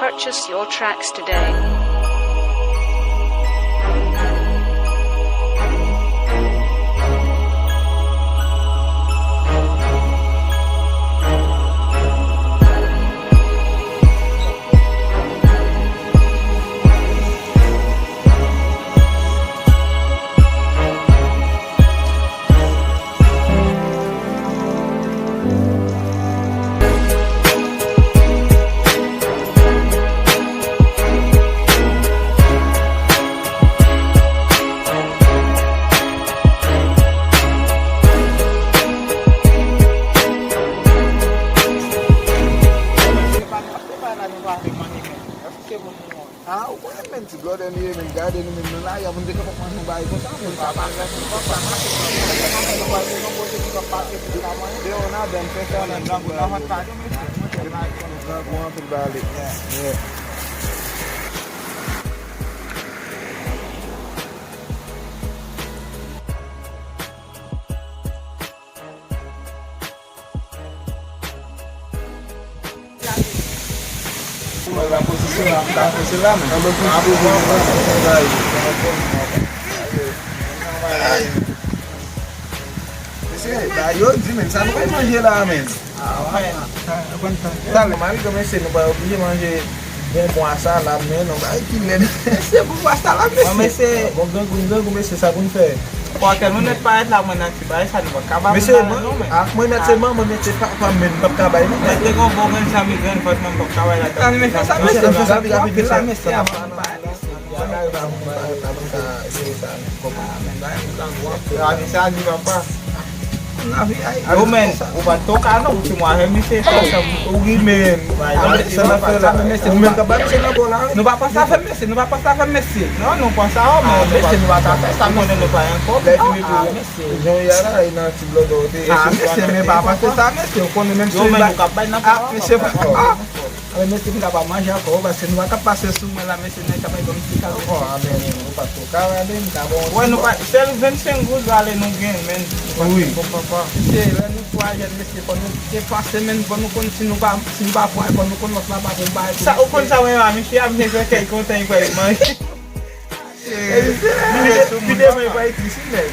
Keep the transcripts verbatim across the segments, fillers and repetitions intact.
Purchase your tracks today. Ah, ou konnen menm ti blòdè nou ye, menm gade nou menm nan lari a, pou nou te kapab manje yon bagay konsa, moun pa mal rès nou konsa. Deyò nan dan fè sa menm ti blòdè. Grangou anpil bale. Yeah. Mesye, ba yo di, men, sa nou pral manje la, men. Talè, m a rive, mesye, nou pa oblije manje bonbon a salad, men, non, bagay ki lèd. Mesye, bonbon a salad, mesye. Bon, grangou, grangou, mesye, sa pou n fè? Bon, tèlman nèt parèt la, mwen nan ti bagay sa, nou pa ka ba moun la non, men. Ah, mwen mèt se manman, mwen mèt se papa, men m p ap ka bay non. Mwen te gon bon grenn zanmi grenn fòs, men m p ap ka bay la. Ann, men fè sa, mesye, nou fè sa pi rapid la, mesye, avan nou bay la, mesye. Sa ka rive a moun pa, pa, pa, eseye sa, men. Lavi sa di papa. Yo, men, ou pa t toka non, ou te mwa avè misye, fè ansanm. Wi, men. Sa n ap fè la? Ou menm k ap ba misye nan kò la, wi. Nou pa panse avè mesye, nou pa panse avè mesye. Non, nou panse avè, men mesye, nou pa ka fè sa, ou konnen nou pa gen kòb. Lè fini pou jan w ye a la, e nan ti blòdè w te. Ah, mesye, men pa panse sa, mesye, ou konnen menm si yo, men nou k ap bay nan kò. Ah, mesye, ah. Anben, mesye, m ka pa manje ankò, paske nou pa t ap pase sou mwen la, mesye, nèg ka bay ban m ti kal. Oh, anben, ou pa t toka, anben, m ka ba w ti. Wè, nou pa, sèl vennsenk goud vale nou gen, men. Wi. Bon, papa. Mesye, lè nou twa jèn, mesye, fò nou depanse, men, fò nou konn si nou pa, si nou pa pran, fò nou konn lòt la pa pou bay. Sa, ou konn sa, mwen, a, misye ap gen kèy kontan, li pral manje. Li demen pa ekri sou nèg.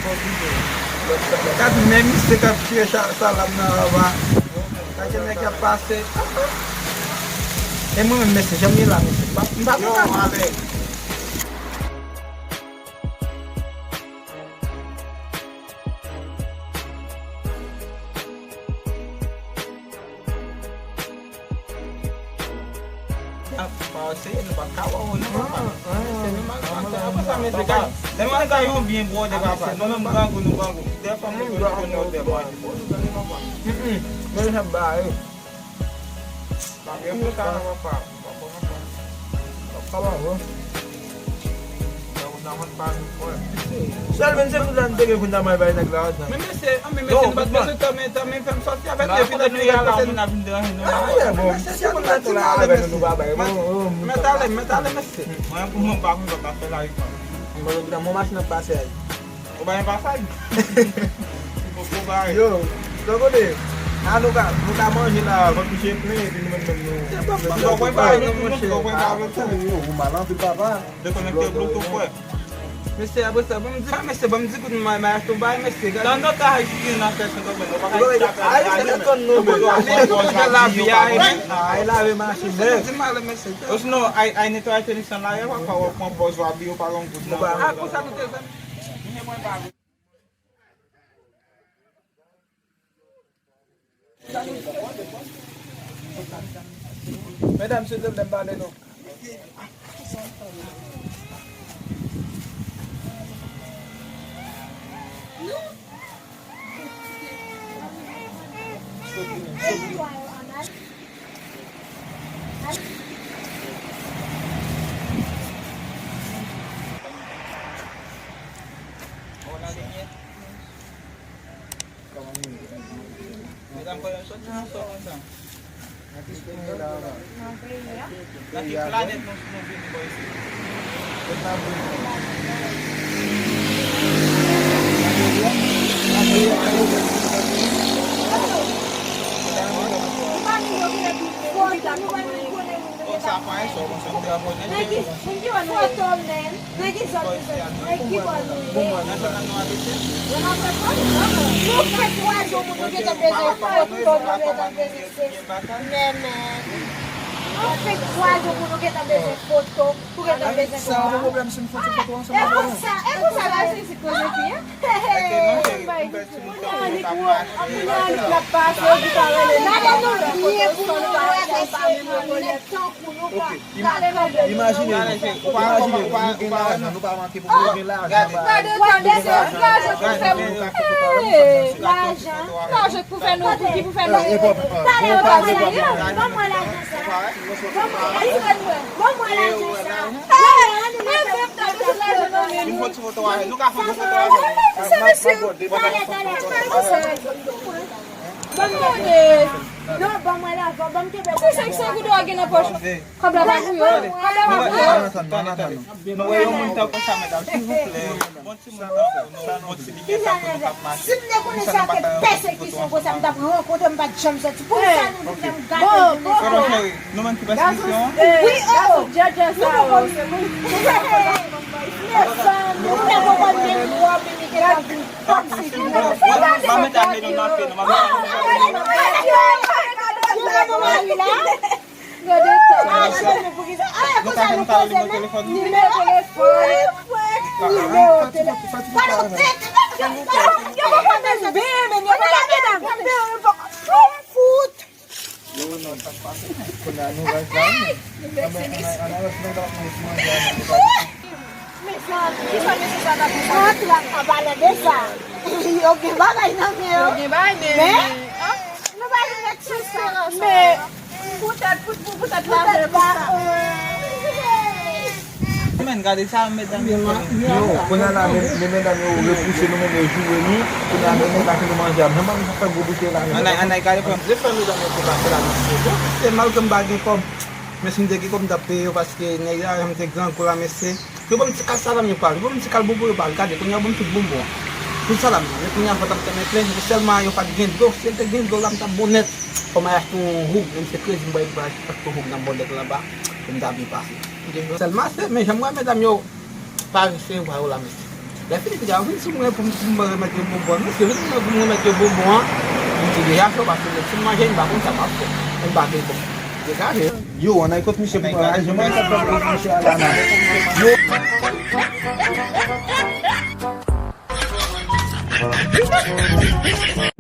Gad men misye k ap tire salad nan anba. Gad jan nèg y ap pase. E mwen menm, mesye, jan m ye la, mesye, m pa, m pa kontan. Ap pase, nou pa ka wè w non, papa. Mesye, nou mal pase. Apre sa, mesye, gade, lè m al gade yon byen bwòdè, papa, nou menm grangou, nou grangou. Dèfwa, nou konn bwòdè, papa. Men jan bare. Pa gen pou sa non, papa. Pa bon non, papa. Pa bon, bon. Sèl vennsenk goud la m te gen pou n ta manje bay nèg la, men mesye, an, men mesye, nou pa t bezwen tanmen, tanmen fè m sòti avèk li, epi lè nou ye a la, moun ap vin deranje nou. Ah, bon, mesye, si moun nan di m ale, mesye. Men talè, men talè, mesye. Mwen, pou mwen, pa konn sa ta fè la, wi. Mwen, mwen machin ap pase a. Ou bay yon pasaj? Ou poko bay. Yo, kote? A, nou ka, nou ka manje la, vant nou se plen, epi nou menm, menm nou. Ou poko bay, non, monchè. Ou poko bay, non, monchè. Ou mal anpil, papa. Dekonekte Bluetooth, frè. Mesye, apre sa, ban m di, mesye, ban m di kout men, m achte yon bagay, mesye, gade. Tan nou ta jwi nan fè sen domen, nou pa ka jwi nan fè sen domen. Ay, lavi a, ay, lavi machin, mesye. Di mal, mesye. Osinon, ay, ay netwaye tenis lan la, yo pa, pa wè pran pòz w abi, yo pa gen goud nan. Ah, konsa nou te fè. Medam, silvouplè, m pale nou. Medam, pandan sòti nan sò konsa. Nan ki peyi la, la? Nan peyi a. Nan ki planèt nou, nou vini bò isi? Sa pa yon Nan ki foto menm? Nan ki zòn nou soti? Nan ki bò nou ye? Nou fè twa jou moun nou gentan bezwen foto, nou gentan bezwen sesi. Men, men. Nou fè twa jou moun nou gentan bezwen foto, nou gentan bezwen sa. Sa yon pwoblèm si m foto foto ansanm avè w. E konsa, e konsa la se si koze ki, hein? Kounye a Anik w-, kounye a Anik l ap pase, ou di pa rele li. Gade nou byen pou nou wè, mesye, nou nèg tankou nou pa. Imajine, imajine, nou gen lajan, nou pa manke pou nou gen lajan. Gade tan, mesye, lajan pou fè moun. Hey, lajan. Lajan pou fè nou, pou ki pou fè nou. Gade yo pa fè yo. Ban mwen lajan sa. Ban mwen lajan sa. Ban mwen lajan sa. Hey, mwen menm tande se lajan nan men nou. Fè yon ti foto avè nou, ka fè yon foto avè nou. Mesye, mesye. Talè, talè. Fè yon ti foto. Ban m kenbe. Non, ban mwen lajan, ban m kenbe. Pou senk san goud ou gen nan pòch ou. Kòb la pa pou yo. Kòb la pa pou yo. Ann atann, ann atann. Nou wè yon moun tankou sa, medam, silvouplè. Bon ti moun tankou nou, bon ti bibe tankou nou k ap mache. Si m te konnen se ak pèsekisyon konsa m t ap rankontre, m pa t janm sòti. Pou sa nou vin fè m gate nou. Frè cheri, nou menm ki pèsekisyon an? Wi, oh! Djèdjè sa yo. Mezanmi, ou te konprann menm wòb imigre tankou. Kòmsi ki non. Mwen, mwen, mwen mete ap mennen nan pye nou, mwen mete ap mennen nan pye nou. Ou wè bon mari la? Gade sa. Ah, chèf, poukisa? Ah, e konsa nou koze menm? Nimewo telefòn. Nimewo telefòn. Yo pa konn bezwen. Yo pa konn bezwen. Fout. Yo, non, sa k pase? Kounye a nou rès la, wi. Ann al, ann al, ann al, ann al, ann al, ann al. Mezanmi, kisa mesye sa t ap di? Antre an palan de sa. Yo gen bagay nan men yo. Yo gen bagay, men, men, ah, nou pa gen nèg sou sa. Men, poutèt, pout-, pou-, poutèt lajan konsa. Men, gade sa, medam yo fè nou. Yo, kounye a la, men, men medam yo repouse nou, men yo joure nou. Kounye a, men, men, gade nou manje a. Men, manje sa fè gwo bouche la, men. Ann al, ann al, gade kòm. Se fè medam yo te pase la, men se bon. Se malgre m pa gen kòb. Men si m te gen kòb, m t ap peye yo, paske nèg la, jan m te grangou la, mesye. Yo ban m ti kal salam yo pral, yo ban m ti kal bonbon yo pral. Gade, kounye a yo ban m tout bonbon an. Tout salam yo. Men kounye a vant ap fèmen plen, men sèlman yo pa t gen dlo. Si yo te gen dlo la, m t ap bon nèt. Fò m al achte yon houg, menm se kredi m bay pou al achte yon houg nan bòlèt la anba, pou m ta byen pase. Sèlman se, men jan m wè medam yo pa resevwa yo la, mesye. Lè fini, piga yo vin sou mwen pou m, pou m remèt yo bonbon an. Mesye vin sou mwen pou m remèt yo bonbon an. M di deja cho, paske lè si m manje, m pa konn sa m ap fè. M pa gen bon. Degaje. Yo, ann al kot misye pou pran lajan. Mwen sa fè pou misye a la nan. Yo.